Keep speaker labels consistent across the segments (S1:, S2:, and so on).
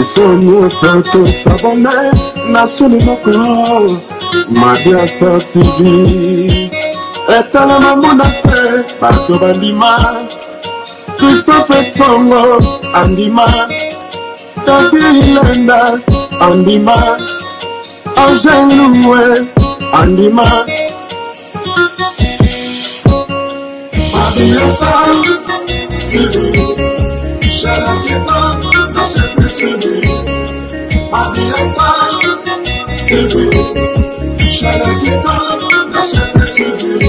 S1: Biso nyonso tosabone na chaîne moko Mabia Star TV etalama mona te bato bandima Christophe Songo andima Tadi Lenda andima Angel Loué andima Mabia Star TV chaîne kitoko na chaîne plus suivie Mabia Star TV chaîne kitoko na chaîne plus suivie.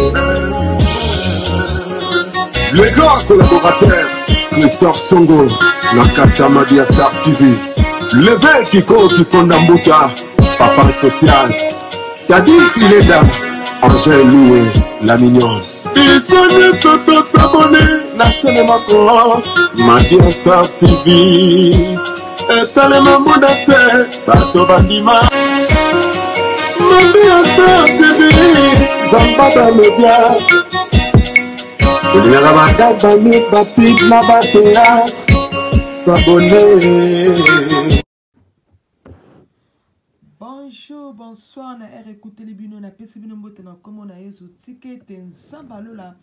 S1: Le grand collaborateur Christophe Songo na kati ya Mabia Star TV Leve Kiko Kikonda Mbuta papa social Tadi Ilenda Angèle Loué la mignonne. Biso nyonso tosabone na chaîne moko Mabia Star TV etalema mbunda te bato bandima Mabia Star TV Nzamba ba media olingaka bagag bamis bapib na bateatre s'abonner.
S2: Bonjour, bonsoir na heure ekuteli bino napesi bino mbote na nkombo na Yesu. Tika ete Nzambe alola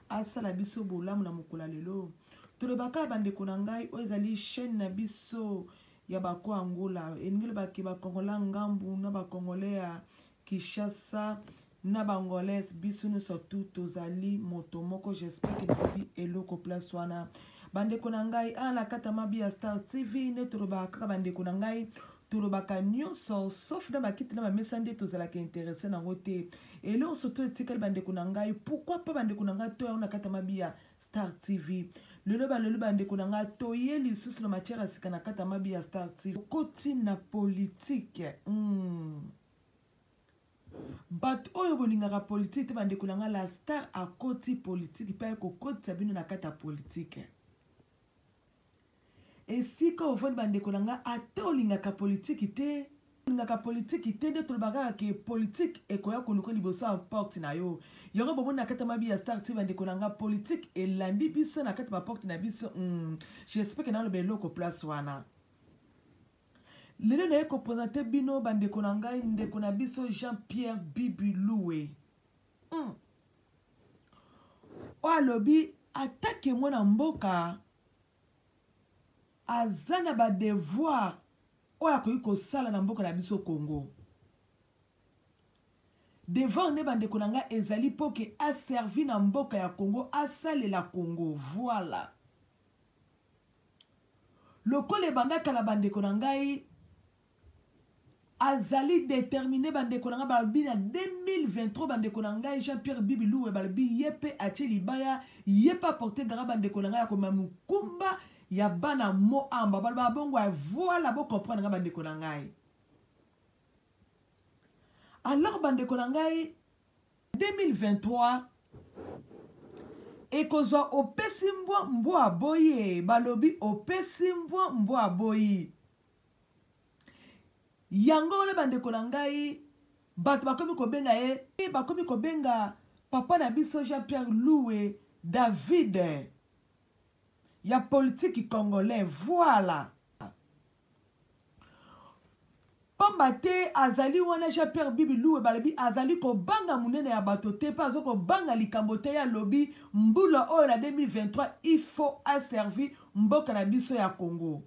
S2: asala biso bolamu na mokolo ya lelo. Tolobaka bandeko na ngai, oyo ezali chaîne na biso ya bako Angola, elingi lobake ba Congolais ngambu na ba Congolais ya Kinshasa na ba Angolais, biso nyonso tu tozali moto moko. J'espère que nalobi eloko place wana bandeko na ngai. Awa na kati ya Mabia Star TV nde tolobaka kaka bandeko na ngai, tolobaka nyonso sauf na bakiti na bamesa nde tozalaka interesse nango te. Eloko surtout etikali bandeko na ngai, pourquoi pas bandeko na ngai toya na kati ya Mabia Star TV lelo balelo bandeko na ngai, toye lisusu na matière ya sika na kati ya Mabia Star TV. Okoti na politique. Bato oyo bolingaka politike te bandeko na ngai, la star akoti politike mpe aye kokotisa bino na kati ya politike. Esika ovandi bandeko na ngai, ata olingaka politike te, olingaka politike te, nde tolobaka kaka ke politike ekoya koluka liboso ya porte na yo. Yango bomoni na kati ya Mabia Star TV bandeko na ngai, politike elandi biso na kati ya baporte na biso. J'espère ke naloba eloko place wana. Lelo naye kopresente bino bandeko na ngai, ndeko na biso Jean-Pierre Bibi Loué. Oyo alobi atake mwana mboka aza na ba devoir oyo akoki kosala na mboka na biso Congo. Devoir ne bandeko na ngai ezali po ke aservi na mboka ya Congo, asalela Congo. Voilà. Lokola ebanda kala bandeko na ngai, azali déterminé bandeko na ngai, balobi na 2023 bandeko na ngai Jean-Pierre Bibi Loué balobi ye pe atie libaya, ye pe aporte gara bandeko na ngai ya komema mokumba ya bana Moamba. Baloba bongo ya voilà, bo comprendre nga bandeko na ngai. Alors bandeko na ngai, 2023 ekozwa opesi mbwa mbwa aboyi, balobi opesi mbwa mbwa aboyi. Yango wana bandeko na ngai, bato bakomi kobenga ye, bakomi kobenga papa na biso Jean-Pierre Loué David ya politique congolais. Voilà. Pamba te azali wana Jean-Pierre Bibi Loué balobi azali kobanga monene ya bato te, pe azo kobanga likambo te. Ya lobi mbula oyo na 2023 il faut aservi mboka na biso ya Congo.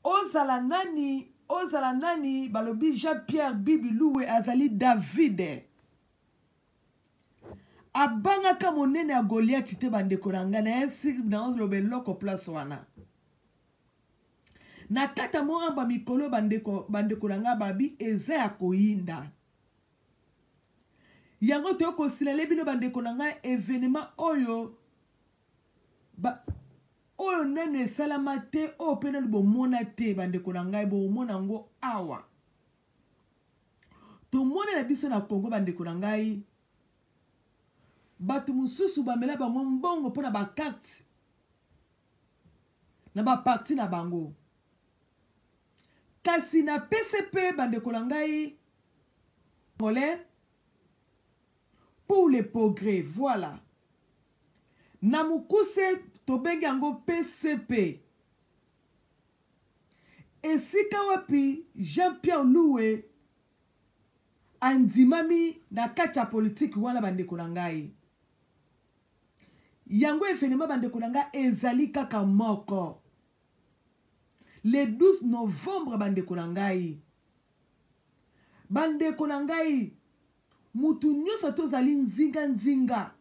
S2: Ozala nani, ozala nani, balobi Jean-Pierre Bibi Loué azali David. Abangaka monene ya Goliath te bandeko na ngai, na yesi nazoloba eloko place wana. Na kati ya Moamba mikolo bandeko, bandeko na ngai babi eza ya koyinda. Yango toyo kosilale bino bandeko na ngai evenement oyo ba, oyo nanu esalama te, oyo pe nanu bomona te bandeko na ngai, bomona yango awa. Tomona na biso na Congo bandeko na ngai, bato mosusu bamela bango mbongo mpona ba carte na ba parti na bango. Kasi na PCP bandeko na ngai congolais pour le progrès, voilà. Na mokuse tobengi yango PCP. Esika wapi Jean Pierre Luwe andimami na kati ya politiki wana bandeko na ngai? Yango evenema bandeko na ngai ezali kaka moko. Le 12 novembre bandeko na ngai. Bandeko na ngai, mutu nyonso tozali nzinga nzinga.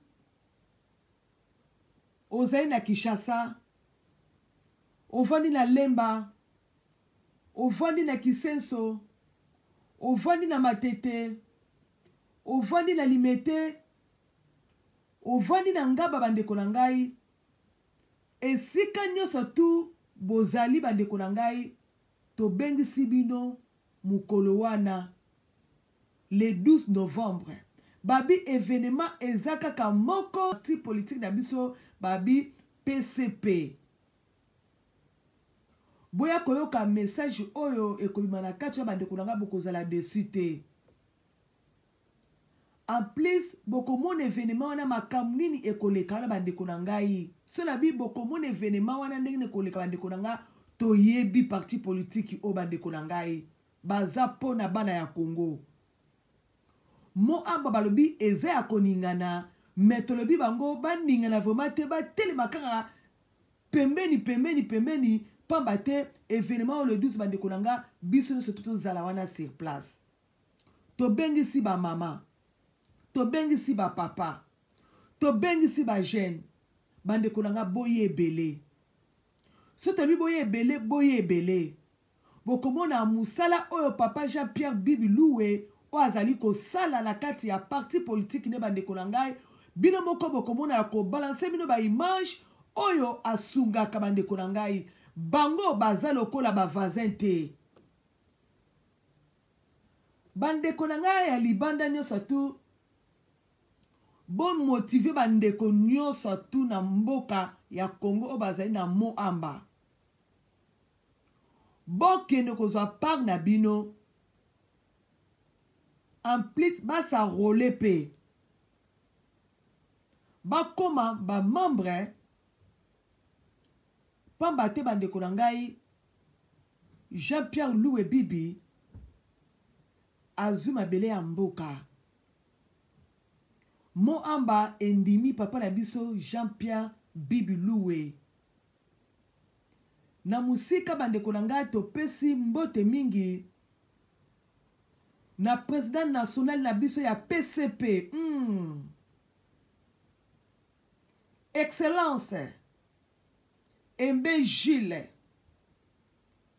S2: Ozali na Kinshasa, ovandi na Lemba, ovandi na Kisenso, ovandi na Matete, ovandi na Limete, ovandi na Ngaba bandeko na ngai, esika nyonso tu bozali bandeko na ngai, tobengisi bino mokolo wana le 12 novembre. Babi evenement eza kaka moko parti politique na biso babi PCP. Boya koyoka message oyo ekobima na kati ya bandeko na ngai, bokozala deçu te. En plus bokomona evenement wana makambo nini ekoleka wana bandeko na ngai. So na bi bokomona evenement wana ndenge nini ekoleka bandeko na ngai, toyebi parti politique oyo bandeko na ngai baza mpo na bana ya Congo. Mo amba balobi eza ya koningana, mais tolobi bango baningana vraiment te, batelema kaka pembeni pembeni pembeni, pamba te evenement oyo le 12 bandeko na nga biso nyonso tozala wana sur place. Tobengisi ba mama, tobengisi ba papa, tobengisi ba jeune, bandeko na nga boye ebele. So tolobi boye ebele, boye ebele. Bokomona mosala oyo papa Jean-Pierre Bibi Luwe oyo azali kosala na kati ya parti politique ne bandeko na ngai, bino moko bokomona ya kobalanse bino ba image oyo asungaka bandeko na ngai. Bango baza lokola ba voisin te. Bandeko na ngai ya libanda nyonso tu, bomotive bandeko nyonso tu na mboka ya Congo oyo bazali na Moamba. Bokende kozwa part na bino. En plus basarole pe bakoma ba membre, pamba te bandeko na ngai Jean-Pierre Luwe Bibi azwi mabele ya mboka. Moamba endimi papa na biso Jean-Pierre Bibi Luwe. Na mosika bandeko na ngai topesi mbote mingi na president national na biso ya PCP. Excellence Embe Gilles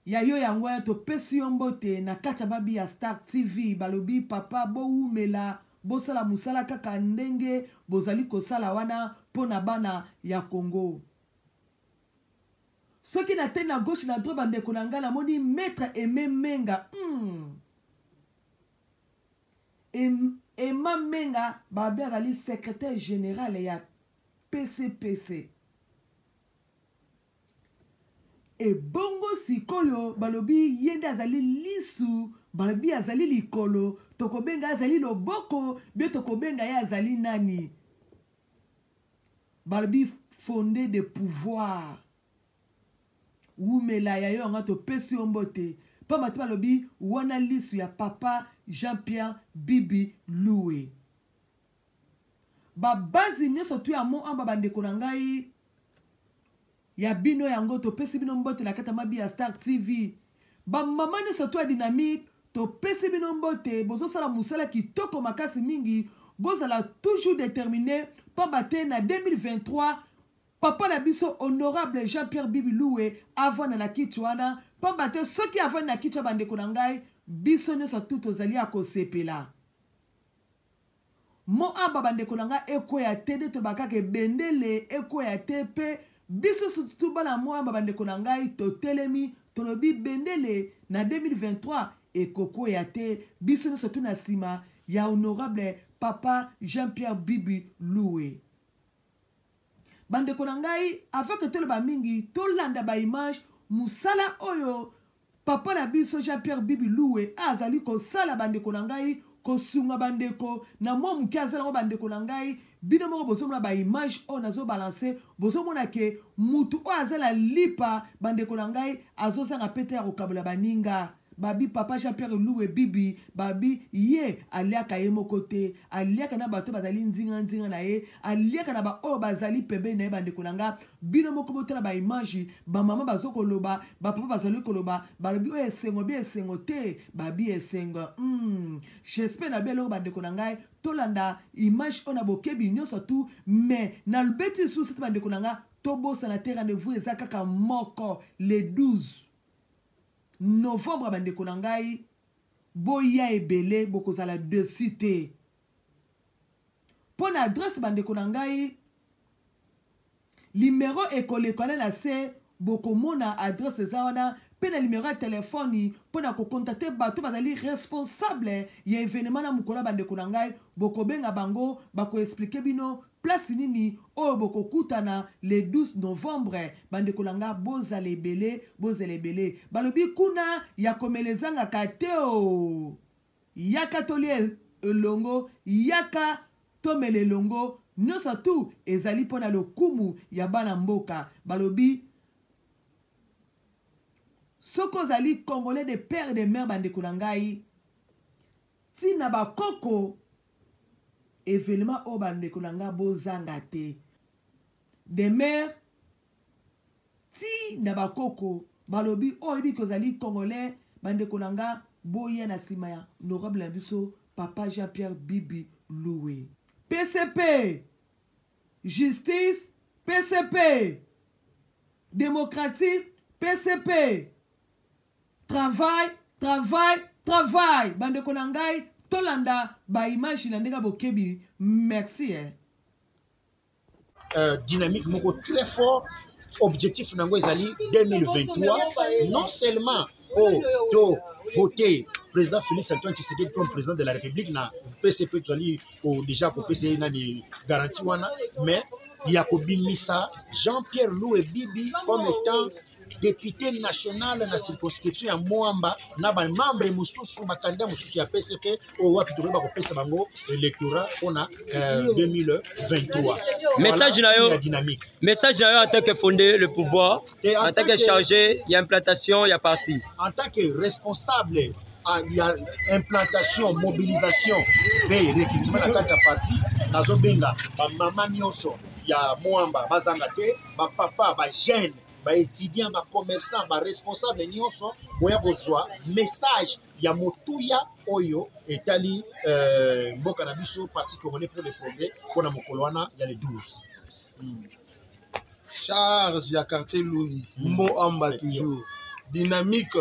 S2: ya yo yango wana topesi yo mbote na kati ya babi ya Star TV. Balobi papa bowumela, bosala mosala kaka ndenge bozali kosala wana mpo na bana ya Congo. Soki na te na gauche na droite bandeko na ngai namoni maître Aimé Menga. Emma Menga babi azali secrétaire général ya PCPC. Ebongo sikoyo balobi ye nde azali lisu, balobi azali likolo, tokobenga azali loboko, bie tokobenga ye azali nani? Balobi fondé de pouvoir. Wumela ya yo yanga topesi yo mbote. Pamba te balobi wana lisu ya papa Jean-Pierre Bibi Luwe. Ba base nyonso tu ya Moamba bandeko na ngai ya bino yango topesi bino mbote na kati ya mabi ya Star TV. Ba mama nyonso tu ya dynamique topesi bino mbote, bozosala mosala kitoko makasi mingi, bozala toujours déterminé pamba te na 2023 papa na biso honorable Jean-Pierre Bibi Luwe avanda na kiti wana, pamba te soki avandi na kiti ya bandeko na ngai biso nyonso tu tozali ya kosepela. Moamba bandeko na ngai ekweya te, nde tolobaka kaka ebendele ekweya te, pe biso surtout bana Moamba bandeko na ngai totelemi tolobi bendele na 2023 ekokweya te, biso nyonso tu na nsima ya honorable papa Jean-Pierre Bibi Luwe. Bandeko na ngai, avant que toloba mingi, tolanda ba image mosala oyo papa na biso Jean-Pierre Bibi Luwe azali kosala bandeko na ngai, kosunga bandeko na mwa moke azala ngo bandeko na ngai. Bino moko bozomona ba image oyo nazo balance, bozomona ke mutu oyo aza na lipa, bandeko na ngai, azozanga pete ya kokabola baninga. Babi papa Jean Pierre Luwe Bibi, babi ye aliaka ye moko te, aliaka na bato bazali nzinga nzinga na ye, aliaka na ba oyo bazali pembeni na ye. Bandeko na nga, bino moko botala ba image, ba mama bazo koloba, ba papa bazali koloba, balobi oyo esengo bi esengo te, babi esengo. J'espère na bino eloko bandeko na ngai, tolanda image oyo na bokebi nyonso tu, mais na lobeti lisusu te bandeko na nga, tobosana te rendez-vous eza kaka moko le 12 novembre. Bandeko na ngai, boya ebele, bokozala dessus te. Mpo na adresse, bandeko na ngai, numero ekolekana na se, bokomona adresse eza wana, mpe na numero ya telefone mpo na kocontacter bato bazali responsable ya événement na mokolo. Ya bandeko na ngai, bokobenga bango, bakoexpliquer bino place nini oyo bokokutana le 12 novembre. Bandeko na nga, bozala ebele, bozala ebele. Balobi kuna ya komela ezangaka te o. Yaka tolia elongo, yaka tomela elongo, nyonso tu ezali mpo na lokumu ya bana mboka. Balobi soki ozali Congolais de père de mère, bandeko na ngai, ntina bakoko événement oyo, bandeko na ngai, bozanga te. De mère ti na bakoko, balobi oyo oyebi kozali Congolais, bandeko na nga, boya na nsima ya honorable na biso papa Jean Pierre Bibi Loué. PCP justice, PCP démocratique, PCP travail, travail, travail. Bandeko na ngai, tolanda baimage na ndenge bokebi. Merci, eh.
S3: Dynamique moko très fort. Objectif nango ezali 2023, non seulement o to voter président Félix Antoine Tshisekedi comme président de la République na PCP, tozali déjà kopesa ye nani garantie wana, mais ya kobimisa Jean-Pierre Loué Bibi comme étant député national na circonscription ya Mwamba na bamembre mosusu, bacandidat mosusu ya PCP oyo wapi tokoyeba kopesa bango électorat mpona 2023.
S4: Message na yo,
S3: ya dynamique.
S4: Message na yo en tant que fondé le pouvoir,
S3: Et
S4: en tant que chargé ya implantation ya parti.
S3: En tant que responsable ya implantation, mobilisation mpe recrutement na kati ya parti, nazobenga bamama nyonso ya Mwamba bazanga te, bapapa, bajeune, baétudiant, bacommerçant, baresponsable nyonso, boya kozwa message ya motuya oyo etali mboka na biso, Parti congolais pour le progrès, mpona mokolo wana ya le 12.
S5: Charge ya quartier Louis Mbo Amba.
S3: Section.
S5: Toujours dynamique,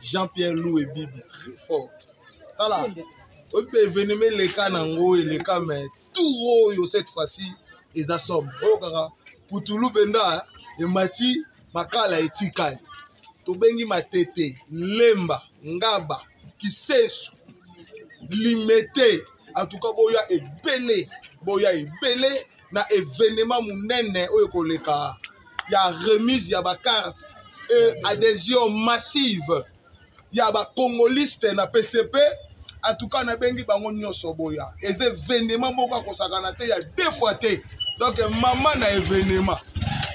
S5: Jean-Pierre Loué Bibi très fort. Tala oyo mpe événement eleka nango eleka, mais tour oyo, cette fois-ci eza somme oyo kaka putulu mpenza emati, makala etikali. Tobengi Matete, Lemba, Ngaba, Kisesu, Limete, en tout cas boya ebele, boya ebele na événement monene oyo ekoleka ya remise ya bacarte et adhésion massive ya bacongoliste na PCP. En tout cas nabengi bango nyonso, boya. Eza événement moko akosakana te, ya deux fois te. Donc mama na événement,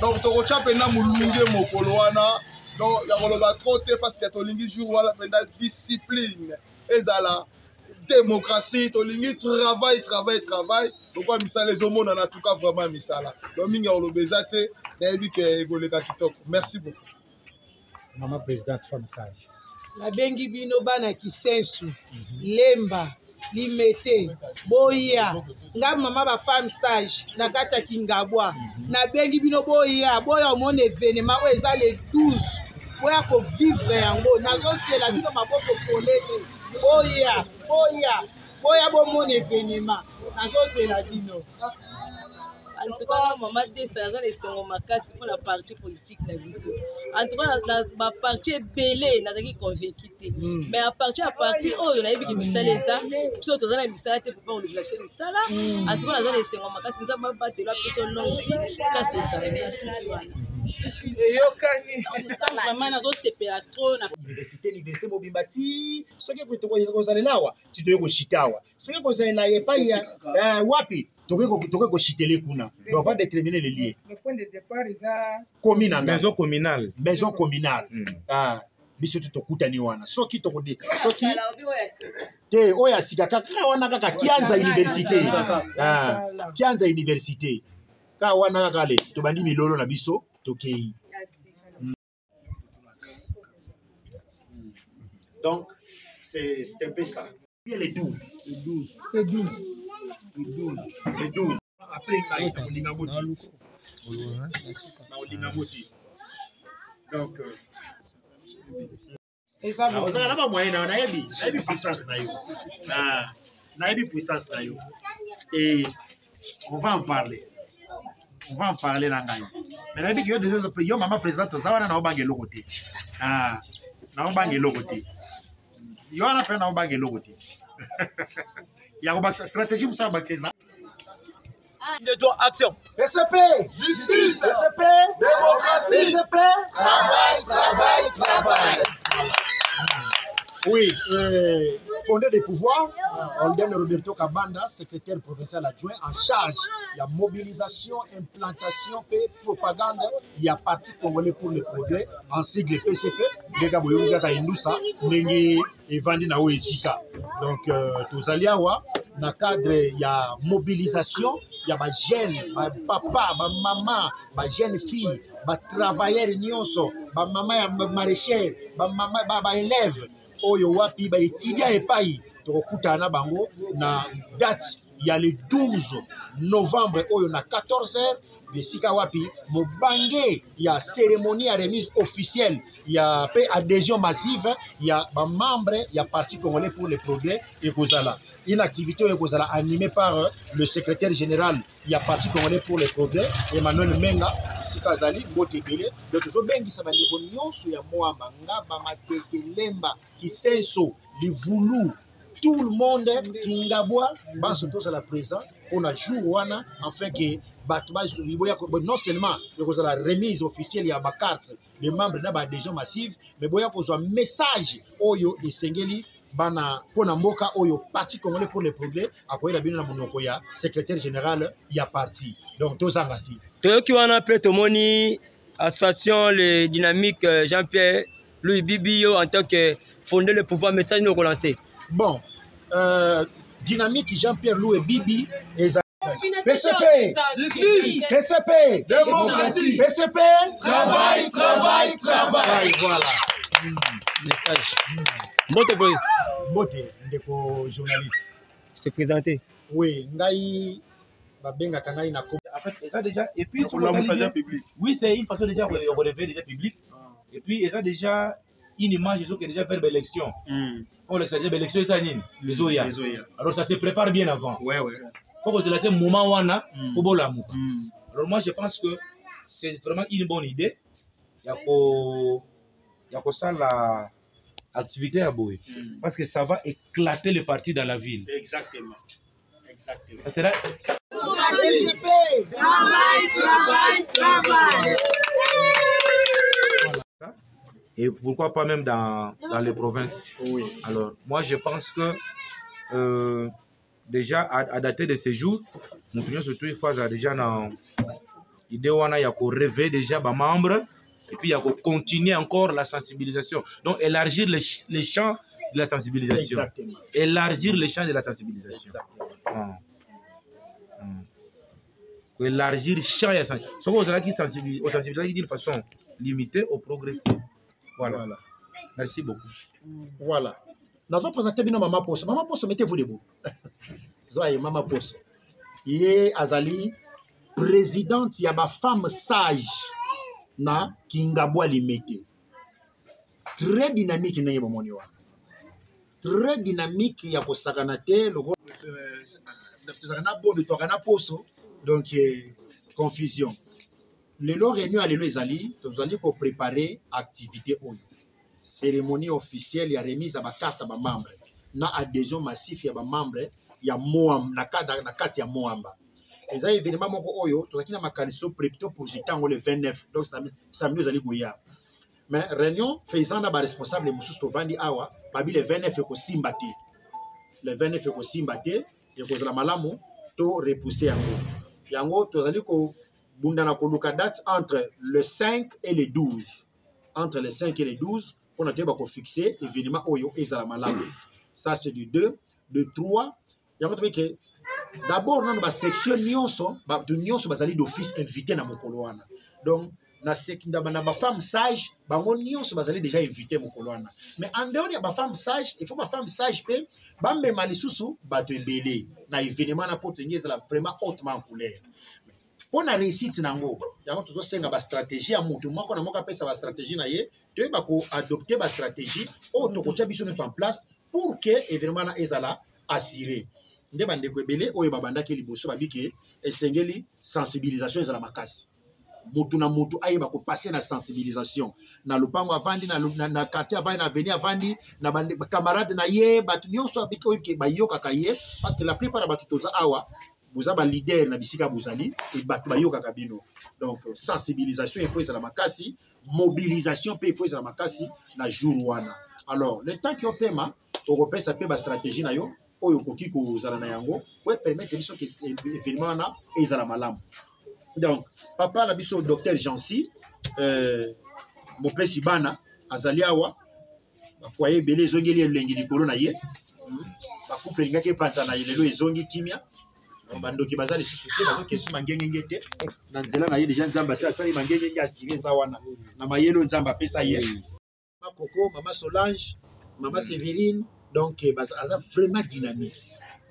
S5: donc tokotya mpenza molunge mokolo wana. Donc ya koloba trop te, parce que tolingi jour wana mpenza discipline ezala, démocratie, tolingi travail, travail, travail. Lokola misala ezomonana, en tout cas vraiment misala. Donc mingi ya koloba eza te, nayebi ke ekoleka kitoko. Merci beaucoup.
S3: Mama présidente femme sage.
S6: Nabengi bino bana Kisensu, Lemba, Limete, boya. Nga mama bafemme sage na kati ya Kingabwa, nabengi bino, boya, boya omona événement oyo eza le 12, boya kovivre yango. Nazosela bino maboko polele, boya, boya, boya bomona événement, nazozela bino.
S7: En tout cas, mama Desa aza na esengo makasi mpona parti politique na biso. En tout cas, na baparti ebele nazalaki convaincu te, mais à partir ya parti oyo nayebiki misala eza. Biso toza na misala te, papa olobela biso misala. En tout cas naza na esengo makasi. Nzambe abatela, apesa longue vie, place ozali na suki wana.
S6: Eyokani.
S7: Vraiment nazosepela trop na
S3: université, université mobimba ti soki kozalela awa, ti toye koshita awa, soki kozalela epai ya wapi. Tokoki koshitele kuna. Donc on va déterminer le lieu.
S8: Le point de départ eza
S3: commune na ngai.
S9: Maison communale.
S3: Maison communale. Ah, biso te tokutani wana. Soki tokode, soki te oyo ya sika kaka wana kaka Kianza université. Ah, Kianza université. Ka wana kaka le tobandi milolo na biso tokei. Donc c'est un peu ça. Le 12. Le 12.
S8: Le 12.
S3: Le 12. Le 12. Après ngai nakolinga ngo te. Nakolinga ngo te. Donc ozalaka na bamoyen na yo, nayebi, nayebi puissance na yo. Nayebi puissance na yo. Et on va en parler. On va en parler na ngai. Mais nayebi ke yo déjà yo mama présidente oza wana na obanga eloko te. Ah, na obanga eloko te. Yo wana mpe na obanga eloko te. Ya kobakisa stratégie mosusu ya bakisa eza.
S4: 2, 3, action.
S3: PCP.
S5: Justice.
S3: PCP.
S5: Démocratie.
S3: PCP.
S5: Travail, travail, travail.
S3: Oui, fondé des pouvoirs, Holden Roberto Kabanda, secrétaire provincial adjoint en charge de la mobilisation, implantation et propagande il y a Parti congolais pour le progrès, en sigle PCP, ndeka boyoki kaka indusa ndenge evandi na oyo esika. Donc tozali awa na cadre ya mobilisation ya ba jeunes, ba papa, ba mama, ba jeune fille, ba travailleurs nyonso, ba mama ya maraîchère, ba mama ba élèves oyo wapi ba étudiants epai tokokutana na bango na date ya le 12 novembre oyo na 14h esika wapi mobange ya cérémonie ya remise officielle ya pe adhésion massive ya ba membre ya Parti congolais pour le progrès ekozala une activité oyo ekozala animée par le secrétaire général ya Parti congolais pour le progrès Emmanuel Menga esika azali mbote ebele. Donc tozobengisa bandeko nyonso ya Mwamba, Ngaba, Matete, Lemba, Kisenso, Livulu, tout le monde Kingabwa banso tozala présent mpona jour wana afin que bato baboya non seulement ekozala remise officielle ya bacarte de membre na baadhésion massive, mais boya kozwa message oyo esengeli bana mpona mboka oyo Parti congolais pour le progrès akoyela bino na monoko ya secrétaire général ya parti. Donc tozanga te.
S4: Toyoki wana mpe tomoni association le dynamique Jean-Pierre Louis Bibi yo en tant que fondé le pouvoir, message nous relancer.
S3: Bon, dynamique Jean-Pierre Louis Bibi et PCP,
S5: Justice,
S3: PCP,
S5: Démocratie,
S3: PCP,
S5: Travail, travail, travail.
S3: Voilà.
S4: Message. Mbote boy.
S3: Mbote ndeko journaliste.
S4: Se présenter.
S3: Oui, ngai babengaka ngai na
S10: En fait, ça déjà et puis
S5: public.
S10: Oui, c'est une façon déjà de relever déjà public. Et puis ça déjà une image qui est déjà vers l'élection. On le sait déjà l'élection ça nini les oya. Alors ça se prépare bien avant.
S3: Ouais ouais.
S10: Faut que c'est le moment wana pour bolamuka. Alors moi je pense que c'est vraiment une bonne idée. Il y a ça la activité à Boé. Parce que ça va éclater le parti dans la ville.
S3: Exactement. Exactement.
S10: Ça sera
S6: Travail, travail, travail.
S10: Et pourquoi pas même dans les provinces.
S3: Oui.
S10: Alors, moi, je pense que déjà, à dater de ces jours, mon client, surtout, il faut déjà dans l'idée où il y a qu'on rêver déjà les membres et puis il y a qu'on continuer encore la sensibilisation. Donc, élargir les champs de la sensibilisation.
S3: Exactement.
S10: Élargir les champs de la sensibilisation.
S3: Exactement.
S10: Élargir le champ de la sensibilisation. Ce qu'on qui sensibilise d'une façon limitée au progressé. Voilà.
S3: Voilà.
S10: Merci beaucoup.
S3: Voilà. Nous avons présenté bien Maman Posso. Maman Posso, mettez-vous debout. Zoé, Maman Posso. Yé Azali, présidente, il y a ma femme sage na Kingabwa Limete. Très dynamique, ndenge bomoni wana. Très dynamique ya kosakana te loko tozalaka na bobe tozalaka na poso donc confusion. Lelo réunion ya lelo ezali tozali kopréparer activité oyo cérémonie officielle ya remise ya bacarte ya bamembre na adhésion massif ya bamembre ya Moamba na kati ya Moamba. Eza événement moko oyo tozalaki na makanisi to projeter yango le 29, donc samedi ezali koya. Mais réunion faisant na baresponsable mosusu tovandi awa babi le 29 ekosimba te. Le 29 ekosimba te, ekozala malamu To repousser yango. Yango tozali kobunda na koluka date entre le 5 et le 12. Entre le 5 et le 12 mpona toyeba kofixe événement oyo ezala malamu. Ça c'est du 2, de 3 yango toyebi ke d'abord nano basection nyonso bato nyonso bazali d'office invité na mokolo wana. Donc na na bafemme sage bango nyonso bazali déjà invité mokolo wana. Mais en dehors ya bafemme sage, il faut bafemme sage mpe bamema lisusu bato ebele na événement na, po tolingi ezala vraiment hautement en couleur mpo na réussite nango. Yango tozosenga bastratégie ya motu moko na moko apesa bastratégie na ye, toyeba koadopte bastratégie oyo tokotia biso nyonso en place pour que événement na ezala assuré. Nde bandeko ebele oyo babandaki liboso babike esengeli sensibilisation ezala makasi, mutu na mutu ayeba kopase na sensibilisation na lopango avandi, na quartier avandi, na avenue avandi, na bacamarade na ye, bato nyonso oyo bayokaka ye, parce que la plupart ya bato toza awa boza baleader na bisika bozali e bato bayokaka bino. Donc sensibilisation il faut ezala makasi, mobilisation mpe il faut ezala makasi na jour wana. Alors le temps ki opema, okopesa mpe bastratégie na yo oyo okoki kozala na yango po epermettre biso ke événement wana ezala malamu. Donc papa na biso docteur Jancy, mopesi bana azali awa, bafoyer ebele ezongeli elengi likolo na ye, bacouple elingaki epanza na ye lelo ezongi kimia, bandoki baza lisusu te, bazoki mangengenge te na nzela na ye. Deja Nzambe asi asali mangengenge asire eza wana na mayele Nzambe apesa ye. Mama Coco, mama Solange, mama Séverine, donc aza vraiment dynamique.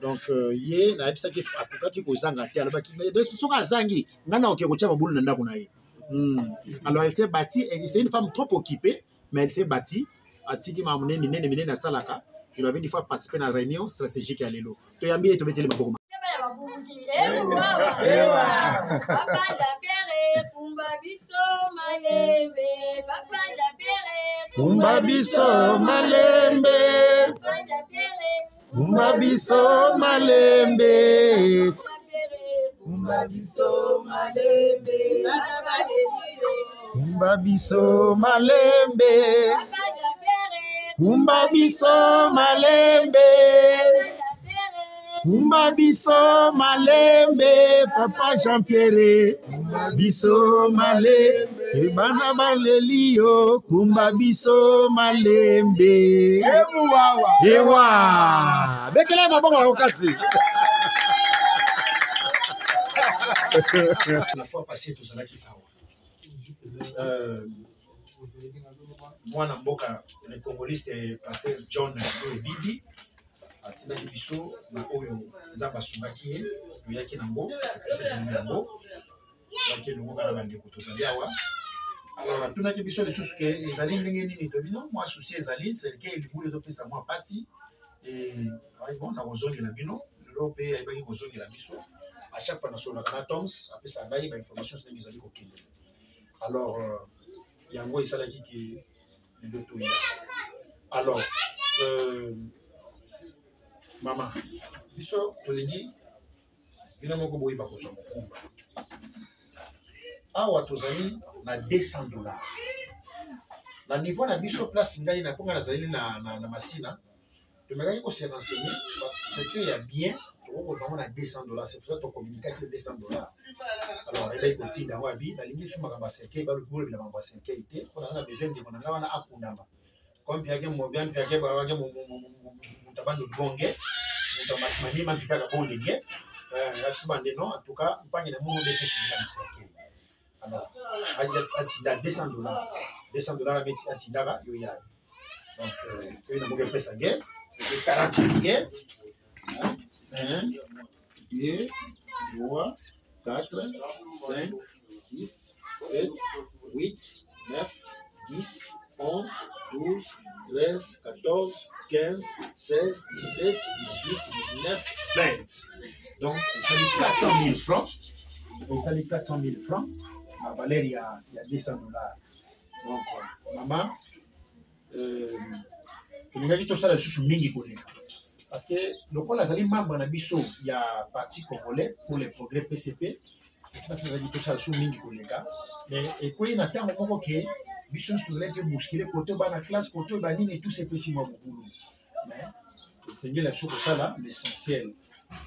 S3: Donc ye nayebisaki akokaki kozanga te, alobaki soki azangi ngai na oke kotia mabulu na ndako na ye. Alors elle s'est bâtie, c'est une femme trop occupée, mais elle s'est bâtie, atiki makambo nene minene minene asalaka. Je lui avais dit faut participer na réunion stratégique ya lelo. Toyambi ye, tobeteli maboko.
S8: Papa Jean-Pierre, kumba biso malembe. Papa Jean-Pierre,
S3: kumba biso malembe.
S8: Papa Jean-Pierre,
S3: kumba biso malembe.
S8: Kumba biso malembe.
S3: Kumba biso malembe.
S8: Papa Jean-Pierre,
S3: kumba biso malembe. Kumba biso malembe, papa Jean-Pierre, biso malembe, bana baleli yo, kumba biso malembe. Ewa, betela maboko makasi. La fois passée tozalaki awa, mwana mboka le congoliste pasteur John Bibi atindaki biso na oyo Nzambe asungaki ye, toyaki nango, topesaki bino yango, toyaki elongo kaka na bandeko tozali awa. Alors atunaki biso lisusu ke ezali ndenge nini, tobino mwa susi ezali selke libulu ezopesa mwa mpasi. Bon, nakozongela bino lelo mpe ayebaki kozongela biso. À chaque fois nasololaka na Toms, apesaka ngai bainformation ndenge ezali kokende. Alors yango esalaki ke lelo toya. Alors mama, biso tolingi bino moko boyeba kozwa mokumba. Awa tozali na 200 $ na niveau na biso, place ngai na mponga nazali na Masina, tomekaki kose renseigner ce ya bien, tokoki kozwa yango na 200 $. C'est pour ça tocommuniquaki le 200 $. Alors ayebaki kotinda yango, abi nalingi lisusu makambo ya cercueil, bolobela makambo ya cercueil te, mpo naza na besoin ndeko na ngai wana akundama comme mpiake mobia mpiake bawake moto abandi bonge moto amasima nima mpikaka bondenge atubande non. En tout cas mpangi na mono befesinga na cercueil. Alors atinda 200 $, 200 $ atindaka yo yaye. Donc oyo namoki opesa nge 40 billets: 1, 2, 3, 4, 5, 6, 7, 8, 9, 10, 11, 12, 13, 14, 15, 16, 17, 18, 19, 20. Donc ezali 400 000 francs, ezali 400 000 francs na valeur ya 200 $. Donc mama, tolingaki tosala lisusu mingi koleka, parce que lokola azali membre na biso ya Parti congolais pour le progrès, PCP, tozalaki tosala lisusu mingi koleka, mais ekwei na ntango moko ke biso nyonso tozalaki bousculé, kote bana classe, kote banini, tout epesi mwa mobulu. Mais esengeli na biso kosala l'essentiel.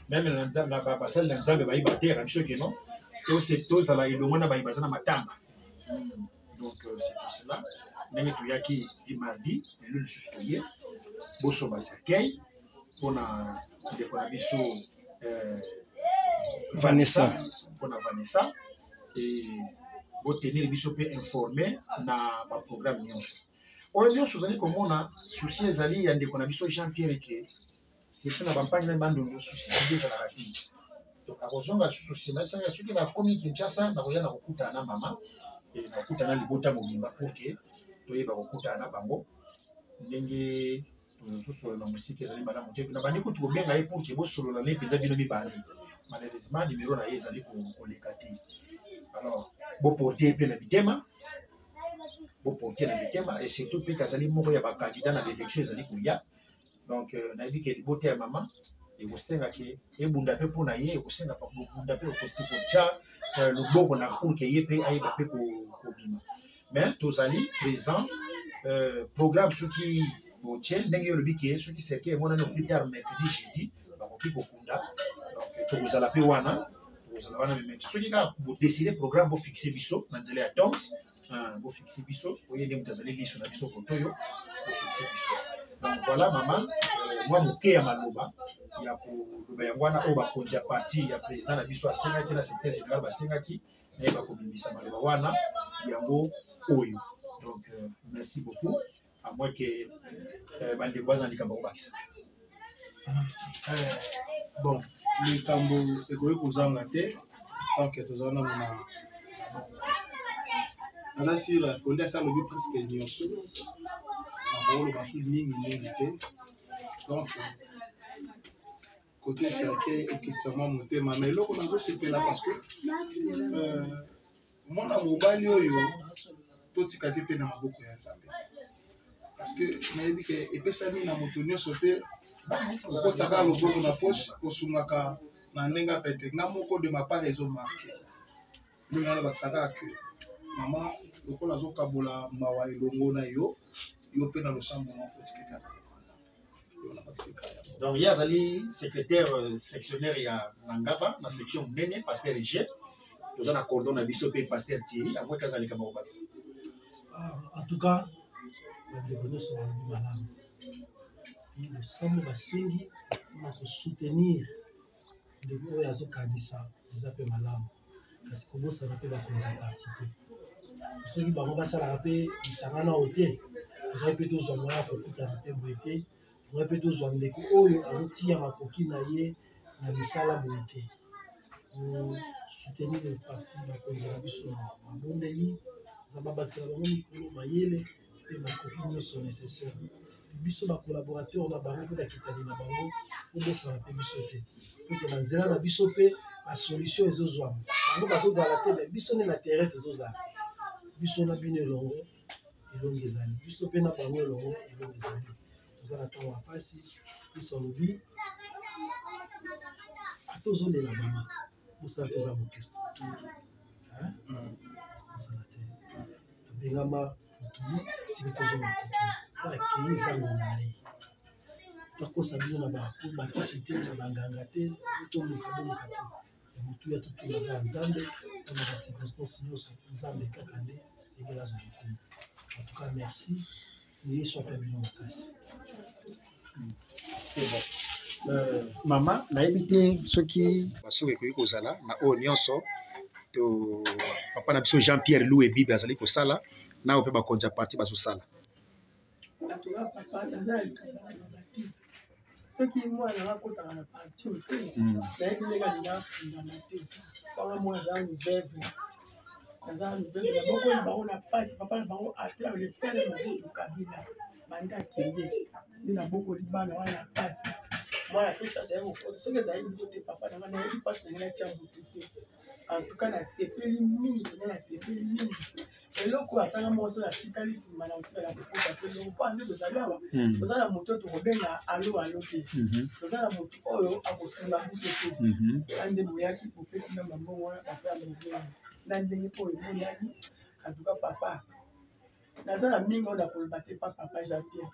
S3: Meme na basali na Nzambe bayi bateyaka biso ke non, tozala elongo na bayi baza na matanga. Donc c'est pour cela ndenge toyaki di mardi, lelo lisusu toye bosomba cercueil mpona ndeko na biso
S9: Vanessa,
S3: mpona Vanessa, et botenir biso mpe informé na baprogramme nyonso oyo nyonso ozali komona. Souci ezali ya ndeko na biso Jean Pierre ke surtout na bampangi na Bandundu, souci nde ezalaka te. Donc akozonga lisusu nsima esanga soki nakomi Kinshasa, nakoya na kokutana na mama, nakokutana na libota mobimba pour ke toyeba kokutana na bango ndenge tozosolola na mosika ezali malamu te. Na bandi kutu kobenga ye pour ke bosolola ne mpenza bino mibale, malheureusement numero na ye ezali koleka te. Alors boporte ye mpe na mitema, boporte na mitema, et surtout mpe kazali moko ya bacandidat na baélection ezali koya. Donc nayebi ke libota ya mama ekosenga ke ebunda mpe mpona ye, ekosenga bobunda mpe kotia loboko na pour ke ye mpe ayeba mpe kobima. Mais tozali présent, programme soki botie ndenge olobi ke soki cercueil emonani au plus tard mercredi, jeudi bakoki kokunda. Donc tokozala mpe wana, tokozala wana. Mais soki kaka bodécider programme, bofixe biso na nzela ya Toms, bofixe biso. Oye nde moto azali liso na biso koto oyo, bofixe biso. Donc voilà mama, mwa moke ya maloba ya koloba yango wana oyo bakonzi ya parti ya président na biso asengaki na secrétaire général basengaki nayeba kobimisa maloba wana yango oyo. Donc merci beaucoup, à moins que bandeko baza na likambo kobakisa.
S5: Bon, likambo ekoki kozanga te tant que toza nano na naza sur fonde asi alobi presque nyonso, nakoloba su mingi mingi te. Donc côté cercueil, okitisa mwa motema, mais eloko nazosepela parce que mwana mobali oyo totika te mpe na maboko ya Nzambe, parce que nayebi ke epesami na moto nyonso te okotisaka loboko na poche kosungaka na ndenge apete. Nga moko de ma part ezomarquer ndenge wana, bakisaka ke mama lokola azokabola mawa elongo na yo, yo mpe na losambo na okotiketa.
S3: Donc ye azali secrétaire sectionnaire ya Nangaba na section monene, pasteur G. Toza na cordon na biso mpe pasteur Thierry amweki aza likambo kobakisa.
S11: En tout cas bandeko nyonso balobi malamu. Losambo basengi mpona kosoutenir ndeko oyo azokanisa eza mpe malamu, kasi kobosana mpe bakonzi ya parti te. Soki bango basalaka mpe lisangana oyo te, tokoki mpe tozwa moya ya kokutana mpe boye te, tokoki mpe tozwa ndeko oyo azotia makoki na ye na misala boye te. Soutenir parti, bakonzi na biso na mabondeli, Nzambe abatisela bango mikolo, mayele mpe makoki nyonso nécessaire. Biso bacollaborateur na bango mpe bakitani na bango, kobosana mpe biso te, ete na nzela na biso mpe basolution ezozwama. Bango bazozala te, mais biso nde na terrain tozozala. Biso na bino elongo, elongo ezali. Biso mpe na bango elongo, elongo ezali. Toza na ntango ya mpasi. Biso alobi ata ozolela mama, bosala te, oza mokristo, bosala te. Tobengama putulu, siki tozonga putulu. Po akei, eza ngonga na ye. Tokosa bino na bakisi te, na banganga te, toluka boluka te ya motuya, totunaka Nzambe mpona bacirconstance nyonso. Nzambe kaka nde esengeli azwa lokumu. En tout cas merci, Yesu ape bino makasi.
S3: C'est bon. Mama, nayebi te soki basuki ekoki kozala na oyo nyonso to papa na biso Jean Pierre Louis Bibi azali kosala na oyo mpe bakonzi ya parti bazosala.
S12: Bato ba papa, naza na likambo na loba te. Soki mwana akotaka na parti oyo te, nayebi ndenge alinga afundama te. Wanga mwana aza nanu veuve, naza nanu veuve, nabokoli bango na pasi. Papa na bango ata le père Mobutu Kabila banda akende nde nabokoli bana wana na pasi. Mwana pe chance aye kokota, soki ezali biso te, papa na nga, nayebi pasi na ngai, natya motu te. En tout cas nasepeli mingi mpenza, nasepeli mingi. Eloko oyo atanga moko soki atikali nsima na kotikala kokota te eloko, mpo nde tozali awa, toza na moto oyo tokobenga alo alo te, toza na moto oyo akosunga biso te. Eza nde boyaki bopesi na mambongo wana, papa ya mobongo na ndenge oyo emonani. En tout cas papa. Naza na mingi oyo nakoloba te pa papa Jean Pierre,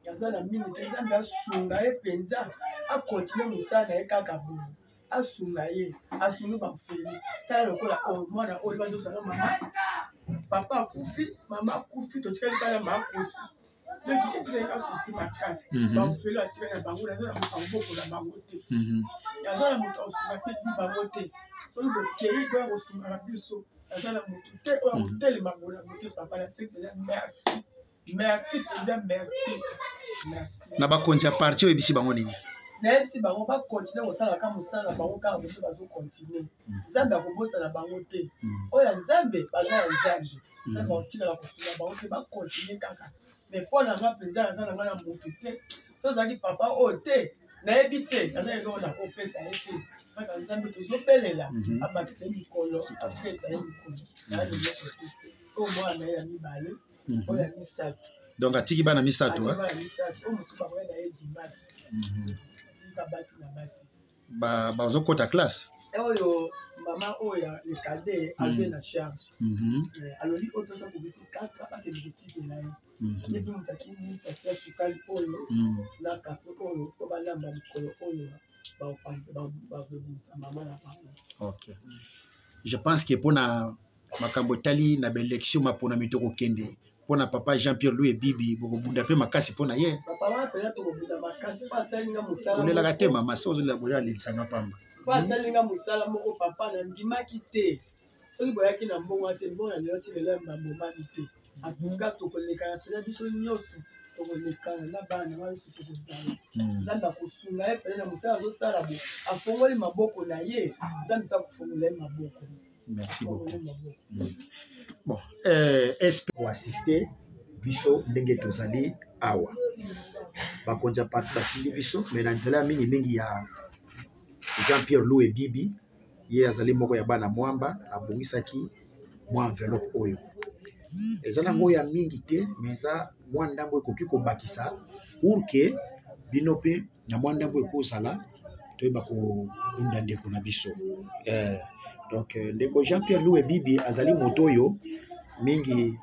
S12: naza na mingi te. Nzambe asunga ye mpenza, akontinue mosala na ye kaka boye, asunga ye, asungi bafeli. Tala lokola oyo mwana oyo bazosanga mama, papa akufi, mama akufi, totikali kaka na makosi. Donc epesaki nga souci makasi. Bafeli atikali na bango, naza na moto akobokola bango te, naza na moto akosunga mpe bango te. Soki bokei boya kosungaka biso, naza na moto te oyo akotelema bolango te. Papa, nasengi mpenza merci, merci mpenza, merci, merci.
S3: Na bakonzi ya parti, oyebisi bango nini?
S12: Nayebisi bango bakontinue kosalaka mosala na bango kaka mosusu bazokontinue. Nzambe akobosana bango te. Oyo ya Nzambe baza ya Nzambe, Nzambe akotikala kosunga bango te, bakontinue kaka. Mais mpo na nga mpenza, naza na nga na motu te. So ozalaki papa oyo te, nayebi te, naza eloko nakopesa ye te, kaka Nzambe tozobelela abakisa ye mikolo, apesa ye mikolo. Naa eloko te. Oyo mwana na ye ya mibale, oyo ya misato.
S3: Donc atiki bana misato?
S12: Atiki bana misato, oyo mosusu bakoya na ye dimanche. Atika basi na basi.
S3: Bazokota classe?
S12: Oyo mama oyo ya le cadet azwi na charge. Alobi oyo toza kobisi kaka bakende kotikela ye. Yebi moto akimi saki ya sukali oyo na kafe oyo mpo balamba mokolo oyo bakobimisa mama na bango.
S3: Ok, je pense que mpona makambo etali na baélection, maponami, tokokende mpona papa Jean Pierre Louis Bibi, bokobunda mpe makasi mpona ye.
S12: Papa wana mpenza tokobunda makasi mpo asali nga mosala.
S3: Olelaka te, mama. So ozolela boya, alelisanga pamba.
S12: Mpo asali nga mosala moko, papa, nandimaki te. Soki boyaki na mbongo te, mbongo na lelo ti lelo ya bambomani te. Atuka tokolekana mpenza, biso nyonso tokolekana na bana na nyonso tokozala. Nzambe akosunga ye mpenza na mosala azosala. Bo afongoli maboko na ye, Nzambe mpe akofongola ye maboko.
S3: Merci beaucoup. Bon, sp koassiste biso ndenge tozali awa, bakonzi ya parti batindi biso, mais na nzela ya mingimingi ya Jean Pierre Louis Bibi. Ye azali moko ya bana Mwamba, abongisaki mwa enveloppe oyo eza nango ya mingi te, mais eza mwa ndambo ekoki kobakisa pour que bino mpe na mwa ndambo ekozala toyeba kokunda ndeko na biso. Donc ndeko Jean Pierre Louis Bibi azali moto oyo mingi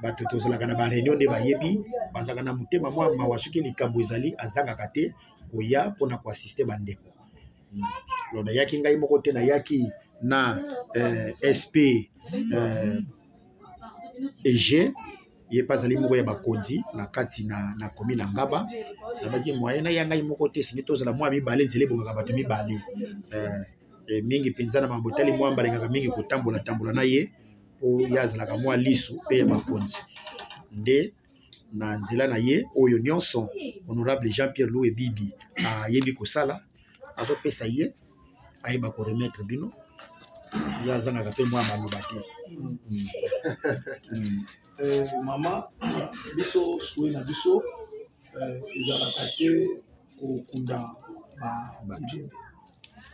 S3: bato tozalaka na baréunion nde bayebi, bazalaka na motema mwa mawa. Soki likambo ezali, azangaka te koya mpona koassiste bandeko. Donc nayaki ngai moko te, nayaki na sp eg. Ye mpe azali moko ya bakonzi na kati na komi na Ngaba. Nabaki moyen naya ngai moko te, esengi tozala mwa mibale, nzela ebongaka bato mibale. Mingi mpenza na mambo etali Mwamba, alingaka mingi kotambola tambola na ye mpo ye azalaka mwa lisu mpe ya bakonzi. Nde na nzela na ye oyo nyonso honorable Jean Pierre Louis Bibi ayebi kosala, azopesa ye ayeba koremettre bino. Ye azangaka mpe mwa maloba te.
S5: Mama, biso souhait na biso ezalaka te kokunda bato,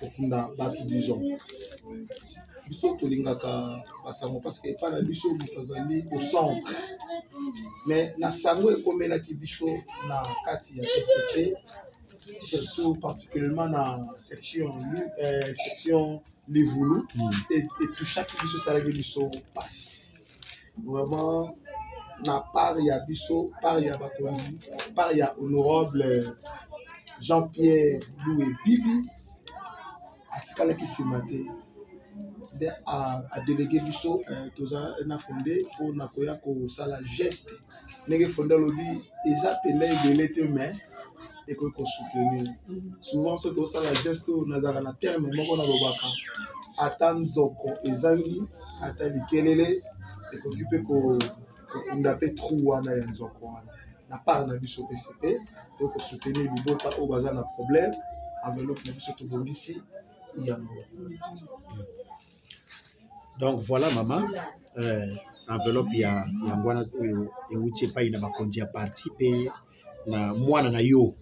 S5: kokunda bato disons. Biso tolingaka basango parce que epai na biso moto azali au centre. Mais na sango ekomelaki biso na kati ya PCP, surtout particulièrement na section Livulu, etouchaki biso, esalaki biso pasi vraiment. Na part ya biso, part ya bakonzi, part ya honorable Jean-Pierre Louis Bibi, atikalaki nsima te, nde adélégué biso. Toza na fonde mpona koya kosala geste. Ndenge fonde alobi, eza mpenza ebele te, mais ekoki kosoutenir. Souvent soki osala geste oyo, nazalaka na terme moko nalobaka: ata nzoko ezangi ata likelele, ekoki mpe kokunda mpe trou wana ya nzoko wana. Na part na biso PCP, toyei kosoutenir libota oyo baza na problème. Enveloppe na biso tobongisi yango.
S3: Donc voilà, mama, enveloppe ya yango wana oyo euti epai na bakonzi ya parti mpe na mwana na yo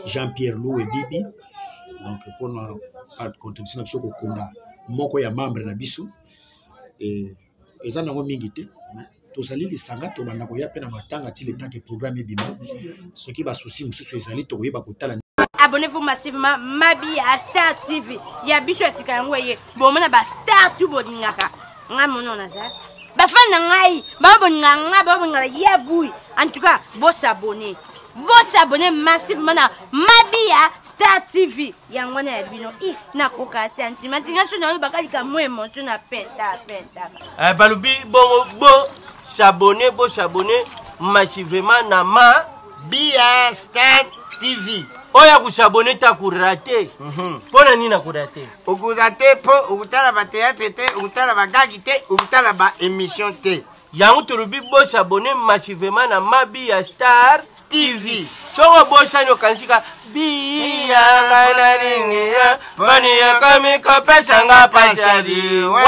S3: Jean Pierre Louis Bibi. Donc mpona contribution na biso kokunda moko ya membre na biso, eza nango mingi te. Tozali lisanga, tobanda koya mpe na matanga ti le temps que programme ebima. Soki basusi mosusu ezali, tokoyeba kotala.
S9: Abonnez-vous massivement, Mabi à Star TV. Ya biso ya sika yango eye. Bomona ba star tout bolingaka. Nga mono naza. Bafan na ngai babolinga ngai, babolinga ya bui. En tout cas, bosabone, bosabone massivement na Mabia Star TV. Yango wana ya bino. I nakoka sentiment nga so nayoba likambo emotion na penta penta.
S13: Eh, balobi bongo bo s'abonner, bo s'abonner massivement na ma
S14: Bia Star TV.
S13: Oyo akosabone te akorate. Mpo na nini akorate?
S14: Okorate mpo okotala bateatre te, okotala bagagi te, okotala baémission te.
S13: Yango tolobi bosabone massivement na Mabia Star TV. Soki obosani okanisi ka biya ngai nalingi yo, poni ekomi kopesa nga pasi ya liwa.